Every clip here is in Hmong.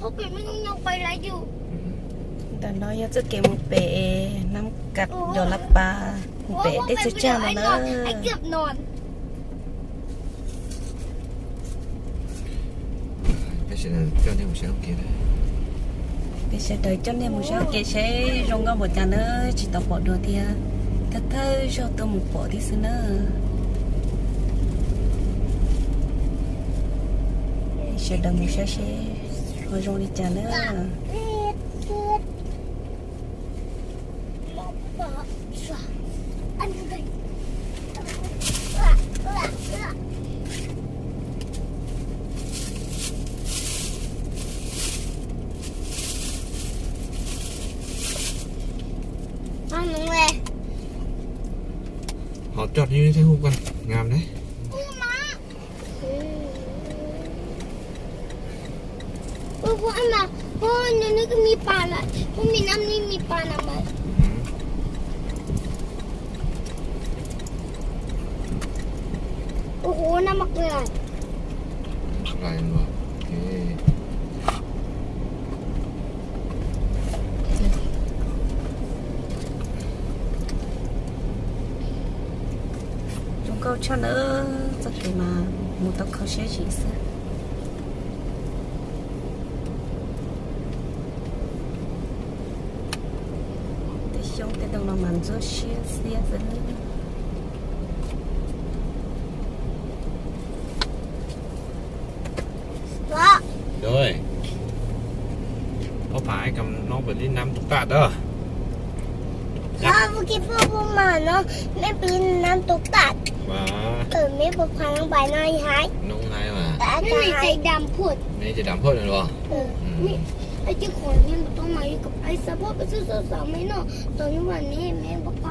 Ntawm no yog txoj kev mus pem Nam Kas Yos Las Pas, mus pem teb chaws tsag no na. Peb sawv daws coj nej mus saib ua ke saib zoo nkauj npaum cas na, tsis tau pom dua thiab, thawj thawj zaug tuaj mus pom thiab xwb na. Sawv daws mus saib seb ho zoo li cas na. Ho coj li thiab hu koj ngam ne. Ua ua mas, ua nws nws kws mi pas lawm, ua mi nam ni mi pas na mas. Ua ua nam mas kws lawm. Zoo nkauj tshaj na, txoj kev mas mus tau kho siab zim xwb. Tej xyoob tej ntoo no mas ntxuaj siab xiab xwb. Rồi. Có phải cầm nón và đi năm tụt tạt đó. Không, cái bố bố mà nó, mấy pin năm tụt tạt. Mà. Ừ, mấy bố phá nó bài nó hay. Nó cũng hay mà. Đã, cái này chạy đàm phượt. Này chạy đàm phượt này đúng không? Ừ. Ừ. Mấy, ấy, chứ khỏi nên mà tôi mà đi cặp ấy sao bố cái sức số sáu mấy nó, tôi như vậy nè, mấy bố phá,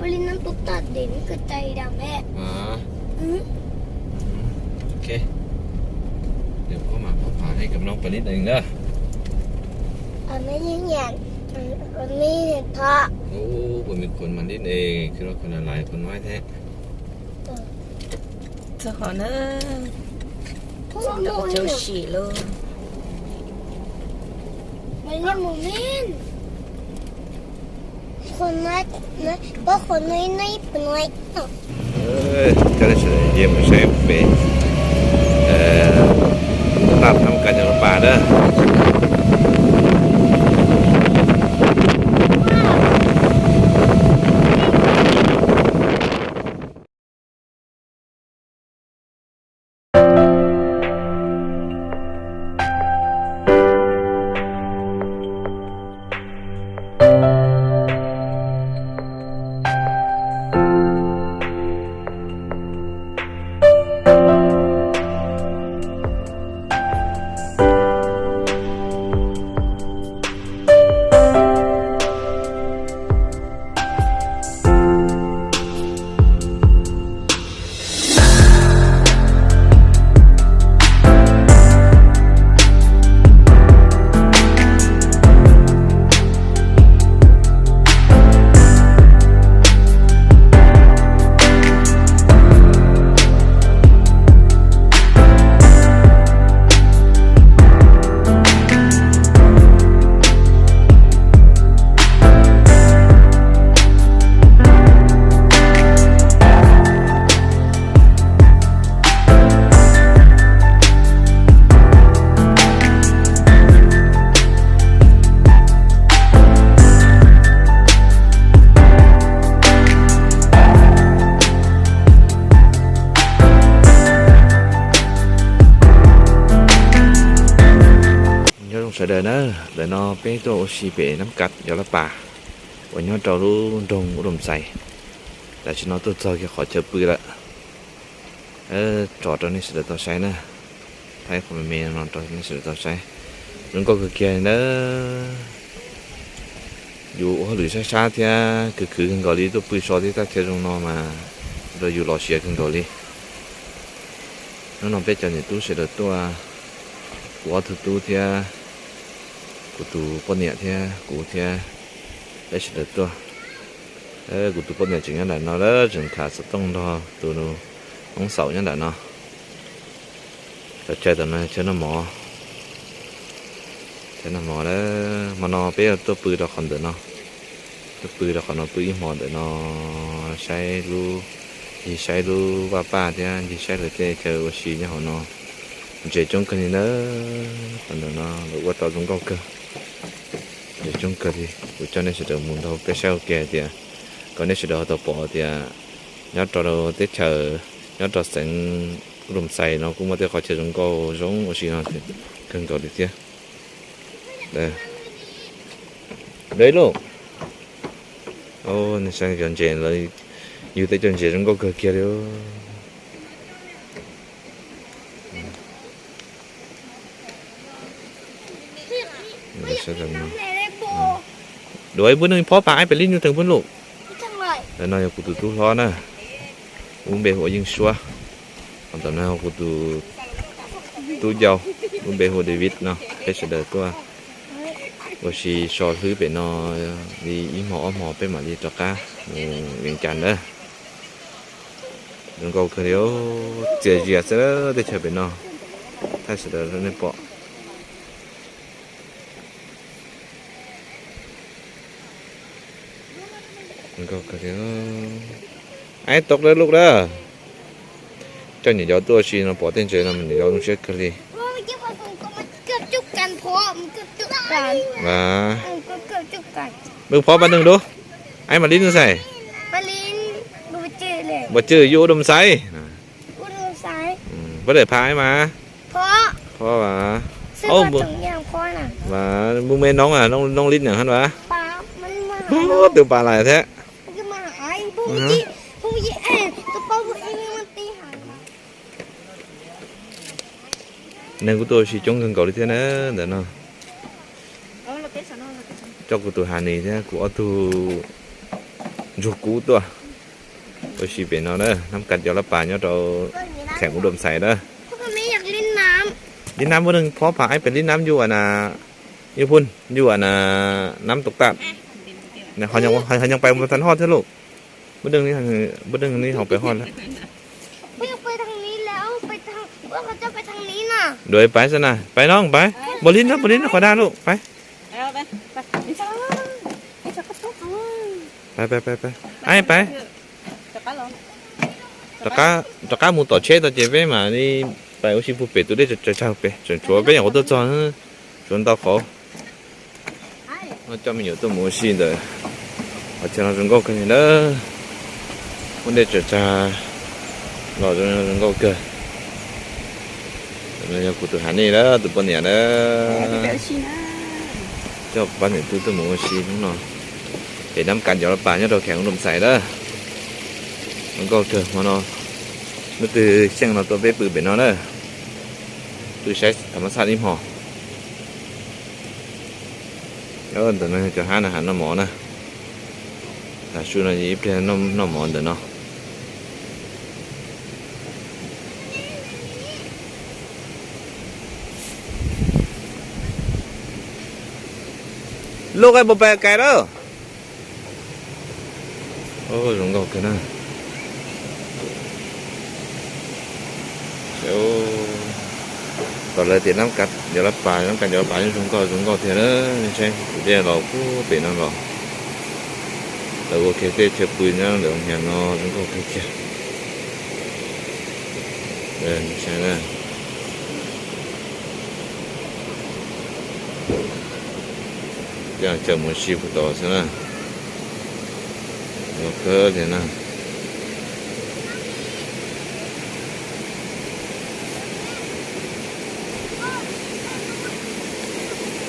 bố lên năm tụt tạt để mấy cái chạy đàm hè. À. Ừ. Ok. Ua mas pab phav nej kam noj pab lib deev na. Ua, pab me khuv mas lib deev, khwv loj khuv na lais khuv noib thiab. Txog qhov na, txog sim lawm. Coj nej sawv daws mus saib pem, tab thab kas yos las pas na. Nyob zoo sawv daws na, ntawm no peb tuaj ua si pem Nab Kav Yos Laj Pas uas nyob rau lub nroog Ub Doo Xais. Tam sim no tuaj txog kiag qhov chaw pw lawm, tso rau nej sawv daws tau saib na. Thaij qhov me me no rau nej sawv daws tau saib. Zoo nkauj kawg kiag li na. Yus ua hauj lwm sab sab thiab khwv khwv kawg nkaus li tuaj pw so thiab thaj chaw zoo no mas rau yus los siav kawg nkaus li. Hnub no peb cov niam tub sawv daws tuaj, kuv ob tug tub thiab kuv tus poj niam thiab kuv thiab peb sawv daws tuaj. Kuv tus poj niam tseem nyob nram no lawm, tseem tham xov tooj nrog tus Hmoob Xaum nyob nram no. Cov chaw tom no chaw noj mov. Noj mov lawm, hmo no peb yuav tuaj pw rau qhov ntawm no, tuaj pw rau qhov no pw ib hmo ntawm no, saib lub, ncig saib lub vaj paj thiab ncig saib lawv tej chaw ua si nyob hauv no. Ntses coob kawg li na, qhov ntawm no lawv ua tau zoo nkauj kawg. Ntses coob kawg li, kuv coj nej sawv daws mus nrog peb saib ua ke hais tias kom nej sawv daws ho tau pom tias nyob rau teb chaws, nyob rau xeev Rum Xais no kuj muaj tej qhov chaw zoo nkauj zoo ua si no kawg nkaus li thiab. Lawv ib lub, nej saib cov ntses, yug tej cov ntses zoo nkauj kawg kiag li. Duav ib pub neeg phob pas aib pem lib nyuj teeg pub luj. Ntawm no yog kuv tus tub hlob na, lub npe hu ua Yeej Suab. Ho ntawm no kuv tus tub yau, lub npe hu ua David no. Peb sawv daws tuaj ua si so hlwb pem no li ib hmo ob hmo peb mam li rov qab mus Vias Cas ntawd. Zoo nkauj kawg li, txias zias xwb teb chaws pem no, thaij sawv daws rau nej pom. Zoo nkauj kawg li. Aib tau lawm lub lawm. Coj niam yau tuaj ua si no pom tej ntses no mas niam yau zoo siab kawg li. Nws phob pab neeg dub. Aib mam li nws xais. Npua cwj yuav ua dum xaiv. Pab daim pha aib mas. Phob mas. Npua me noob, noob lib neeg hab mas. Tus pas lais thiab. Neeg kuj tuaj ua si coob kawg nkaus li thiab na ntawm no. Coj kuv tus Hav Nis thiab kuv ob tug ntsuag kub tuaj ua si pem no na, Nab Kav Cov Lab Pas nyob rau kheem kuv dum xais na. Lib nab muaj neeg phob pham aib pem lib nab ncu as na, ncu phun ncu as na, nab tus taj. Ho nyob pais than hoj thiab lauj. Muaj neeg, muaj neeg ho pais hoj lawm. Dua pais xwb na, pais no pais. Npau li no, npau li no qhov dag lauj, pais. Pais, pais, pais, pais. Aib, pais. Rov qab mus tom tsheb tau ces peb mam li pais ua si puag pem tus dej tsaws tsag pem, tseem tshuav peb nyuam qhuav tuaj txog, tshuav ntau qhov. Coj me nyuam tuaj mus ua si ntawm qhov chaw no zoo nkauj kawg li na. Muaj dej tsaws tsag los zoo nkauj kawg. Yog kuv tus Hav Nis na, tus poj niam na. Coj pab niam tub tuaj mus ua si hnub no pem Nab Kav Cov Lab Pas nyob rau kheem kuv dum xais na. Zoo nkauj kawg hmo no. Hnub twg xyeej no tuaj peb pw pem no na, pw saib tham mas xaj ib hmo. Ntawm no cov hab no hav noj mov na. Tav su no ib pliag noj mov ntawm no. Lub qaib npau pais kais lawm. Zoo nkauj kawg na. Tom lawv tias Nab Kav Cov Lab Pas, Nab Kav Cov Lab Pas yeej zoo nkauj, zoo nkauj tiag na. Saib tus dej los puag pem no los, lawv ua kiag tej chaw pw nyob ntawm hiav no zoo nkauj kawg kiag. Saib na. Coj mus si puag tod xwb na. Zoo nkauj tiag na.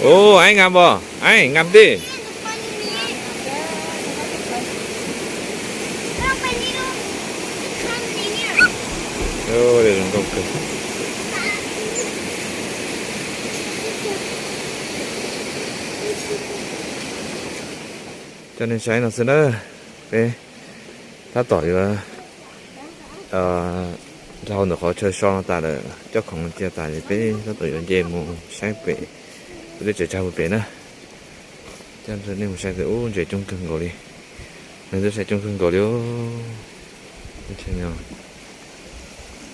Ub, aib nkam npog, aib nkam tij. Coj nej saib no xwb na, peb tab tom yuav dhau ntawm qhov chaw so no tas lawm, coj khoom cia tas peb tab tom yuav nce mus saib pem, peb twb tsaws tsag mus pem na. Coj nej mus saib ub, ntses coob kawg nkaus li. Neeg twb saib coob kawg nkaus li.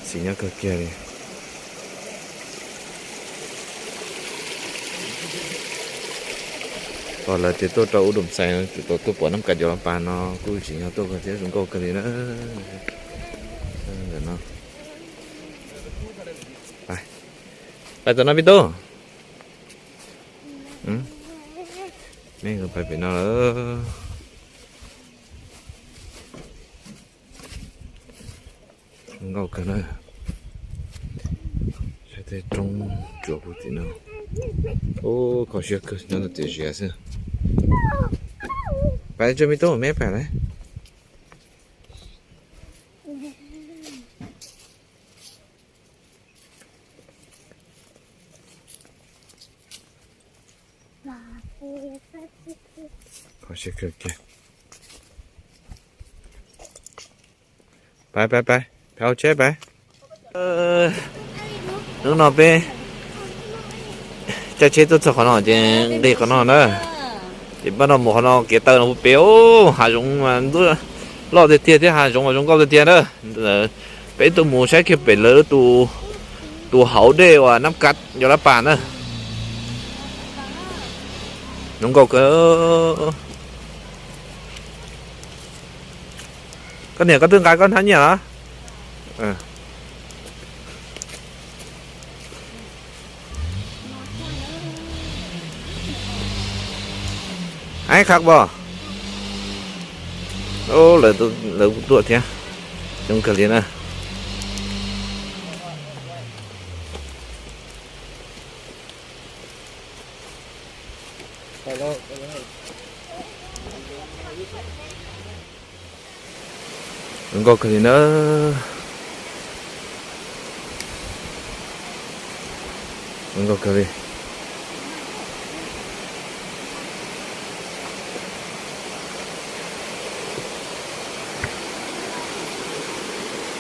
Xis nyob kawg kiag li. Tos lawv tias tuaj rau ub dum xais no tsum tau tuaj pom Nab Kas cov laj pas no kuj tseem yog tuaj kawg thiab zoo nkauj kawg li na. Ntawm no, pais tom no peb tub. Peb pais pem no lawm. Zoo nkauj kawg na. Saib tej roob tsuas puag tim no. Ub, kho siab kawg nyob ntawm tiam zias xwb. Pais tso me tub, me pais lawm. Kho siab kawg kiag. Pais, pais, pais, pais hauv tsheb pais. Hnub no peb caij tsheb tuaj txog qhov no ces nqis qhov no na. Ces pab no mus qhov no kev taw no puag pem, hav zoov mas loj tiag tiag thiab hav zoov mas zoo nkauj tiag tiag na. Peb tuaj mus saib kiag pem lawv tus hauv dej uas Nab Kas cov laj pas na. Zoo nkauj kawg. Koj niam koj twb nqa koj hnab nyiaj los? Aib, khab pom. Lawv kuj tuaj thiab. Coob kawg li na. Zoo nkauj kawg li na. Zoo nkauj kawg li.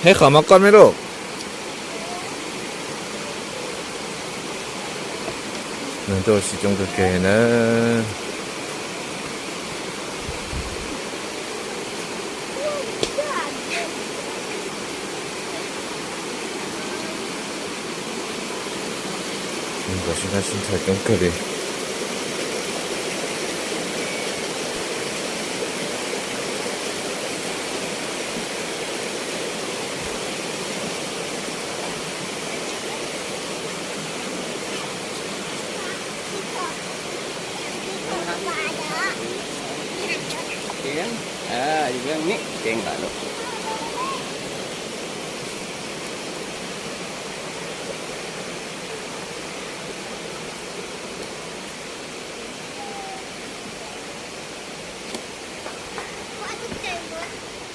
Hej, qhov mov koj me lauj. Neeg tuaj ua si coob kawg kiag na. Neeg tuaj sib nab sib ntxhais coob kawg li.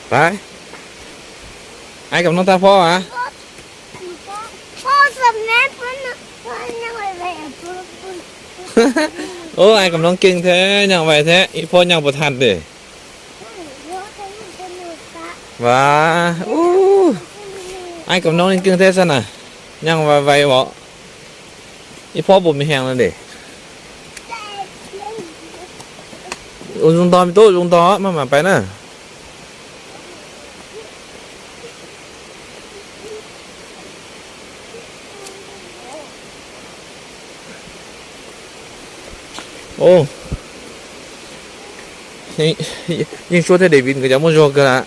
Pais, aib kam no tag phob as. Ub, aib kam no nkeeg thiab nyaaj vais thiab, ib phob nyaaj puas tag li. Vas, ub, aib kam no nkeeg thiab xwb na, nyaaj vais vais os. Ib phob puas me heev no li. Ua zoo ntog me tub, zoo ntog maj mam pais na. Yeej Suab thiab David nkawd cov muaj zog kawg na.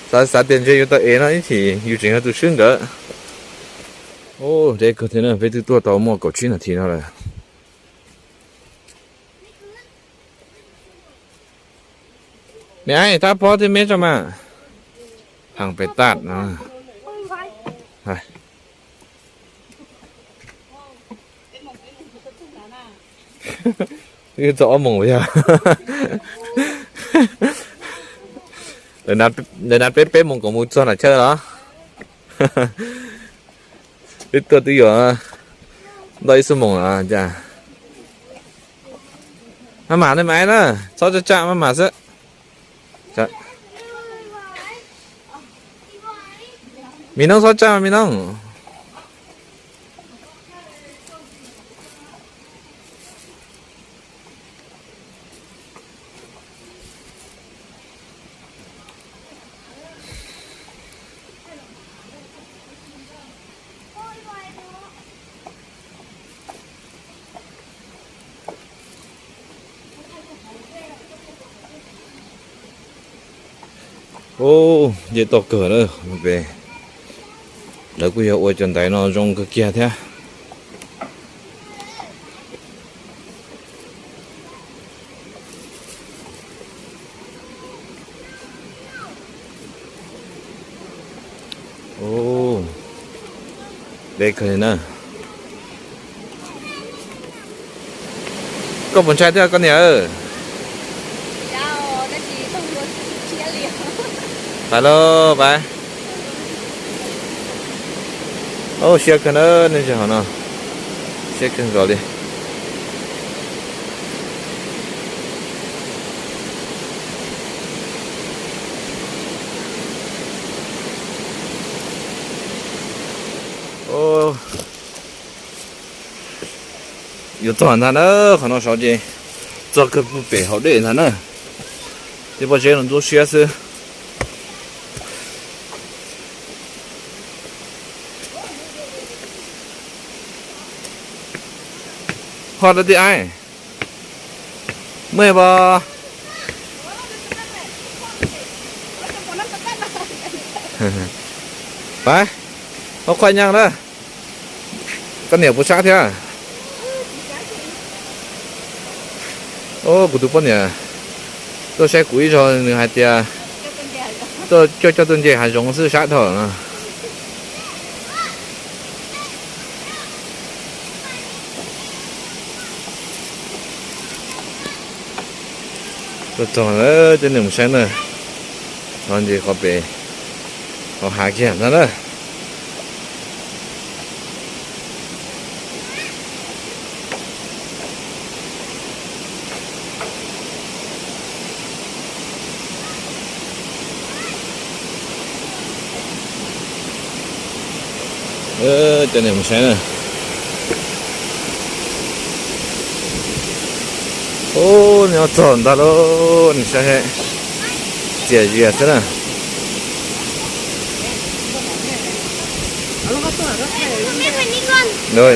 Xav xav tias ntshe yus tau ev no ib chim yus tseem yog tus swb nkawd. Deb kawg thiab na, peb twb tuaj tau muaj kaum tsib nas this no lawm. Me aib, tab pob thiab me tso mas. Heem pem taj no. Twb txog ob moos yog. Lawv nas peb peb moos kom mus txog nram chaw los. Twb tuaj twb yuav ntau ib xuab moos los cas. Maj mam li mas na, txhob tsaj tsaj maj mam xwb. Me Nooj txhob tsaj me Nooj. Ub, nce toj kawg na. Lawv kuj yog ua cov ntaiv no zoo kawg kiag thiab. Deb kawg li na. Koj puas ntshai thiab koj niam? Pais lauj, pais. Ub, siab kawg na, nej tsis hov no. Siab kawg nkaus li. Yuav txog ntag na, qhov no saud ces txog kawg pem hauv dej ntag na. Tej pob zeb no ntxub siab xwb. Hoj dab ti ai. Muaj pom. Pab, hoj qhuaj nyaaj na. Koj niam puas sab thiab? Ub, kuv tus poj niam tuaj saib kuv ib zaug nws hais tias tuaj coj, coj tuaj nce hav zoov xwb sab dhau no. Tuaj txog lawm, cov niam mus saib na. Txog nce qhov pem, qhov hav kiag ntag na. Cov niam mus saib na. Ub, nyob txog ntag lauj, nej saib, txias zias xwb na. Muaj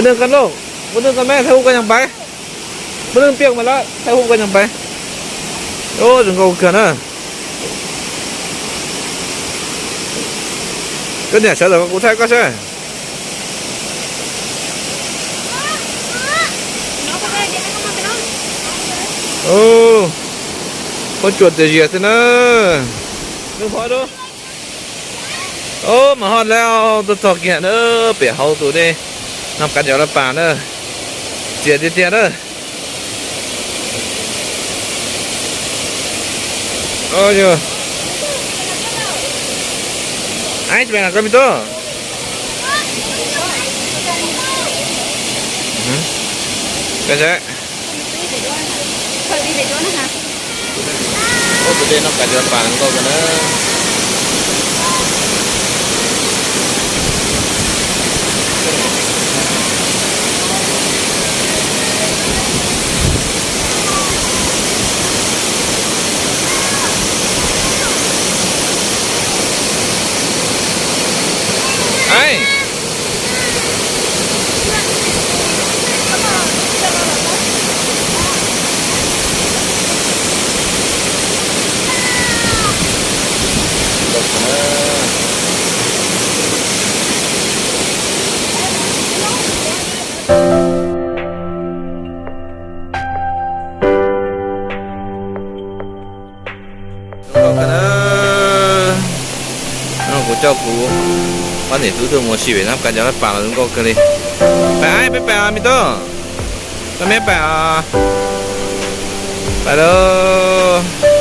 neeg koj lauj, muaj neeg koj me thaij hub koj nyob pais. Muaj neeg piaj mas lawm thaij hub koj nyob pais. Ub, zoo nkauj kawg na. Koj niam sawv los kuv thaij koj saib. Ub, pob tsuas txias zias xwb na. Ub, mas hoj lawm, tuaj txog kiag na, pem hauv tus dej Naj Kav Cov Laj Pas na, txias tiag tiag na. Aib, tsis pais na koj me tub. Koj saib. Ub, tus dej Naj Kav Cov Laj Pas nkauj kawg na. Aib. Zoo nkauj kawg na. No kuv coj kuv poj niam tub tuaj mus ua si pem Naj Kav Cov Laj Pas los zoo nkauj kawg li. Pais, peb pais os me tub. Koj me pais os. Pais lauj.